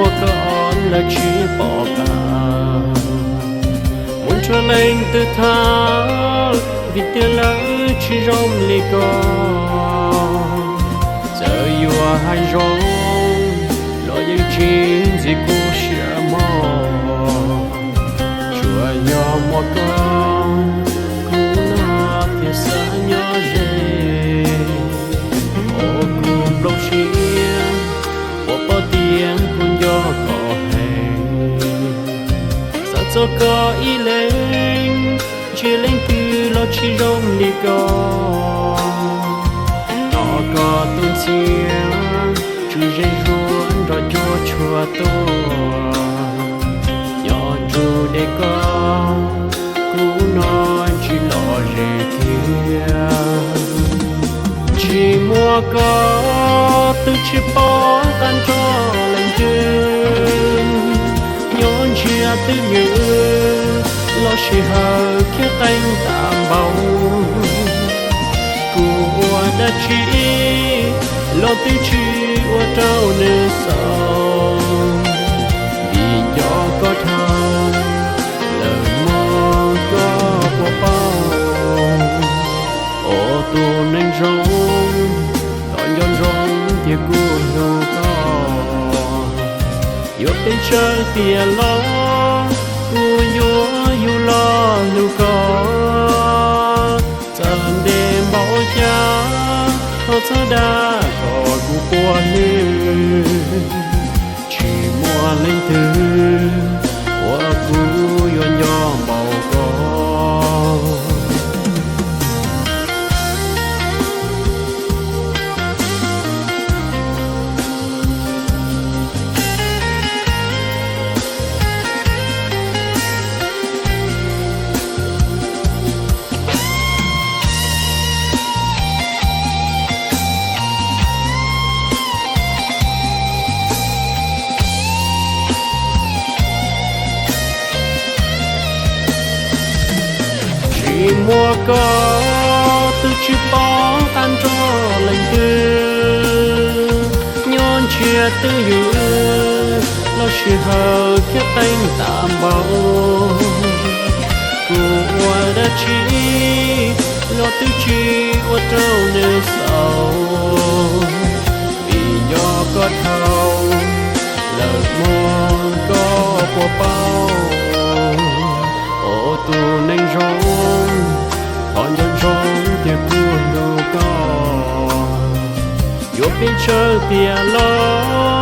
Ua koj lawv tsis pom qab, mus nrog leej twg tham, vim tias lawv tsis zoo li koj. Txawm yuav hais zoo los yeej tsis ntxim kuv siab mog. Tsuas yog muaj koj, kuv no thiaj xav nyob ze. Ua kuv nplooj siab, ua pom tias kuv nco koj heev. Xav txog koj ib leeg, ntsia leej twg los tsis zoo li koj. Tos koj tus ntxhias, tswm ze zuag nrog cuag tshuaj tuaj. Nyob ntsug deb koj, kuv no tsis lom zem thiab. Tsis muaj koj twb tsis pom qab nrog leej twg. Nyob ntsiag twj ywm, los sij hawm khiav qees tas npaum. Kuv ua dab tsi los twb tsis ua rau nws xaus. Vim nco koj dhau, lawm muab koj puas paub. Ua tus neeg zoo, thov nco ntsoov tias kuv hlub koj. Yuav pes tsawg tiam los, kuv yuav yug los hlub koj. Txawm ntev npaum cas, thov txhob dag kom kuv quaj hlwb. Tsis muaj leej twg uas kuv yuav nco npaum koj. Tsis muaj koj twb tsis pom qab nrog leej twg. Nyob ntsiag twj ywm, los sij hawm khiav qees tas npaum. Kuv ua dab tsi los twb tsis ua rau nws xaus. Vim nco koj dhau, lawm muab koj puas paub. Ua tus neeg zoo, thov nco ntsoov tias kuv hlub koj. Yuav pes tsawg tiam los,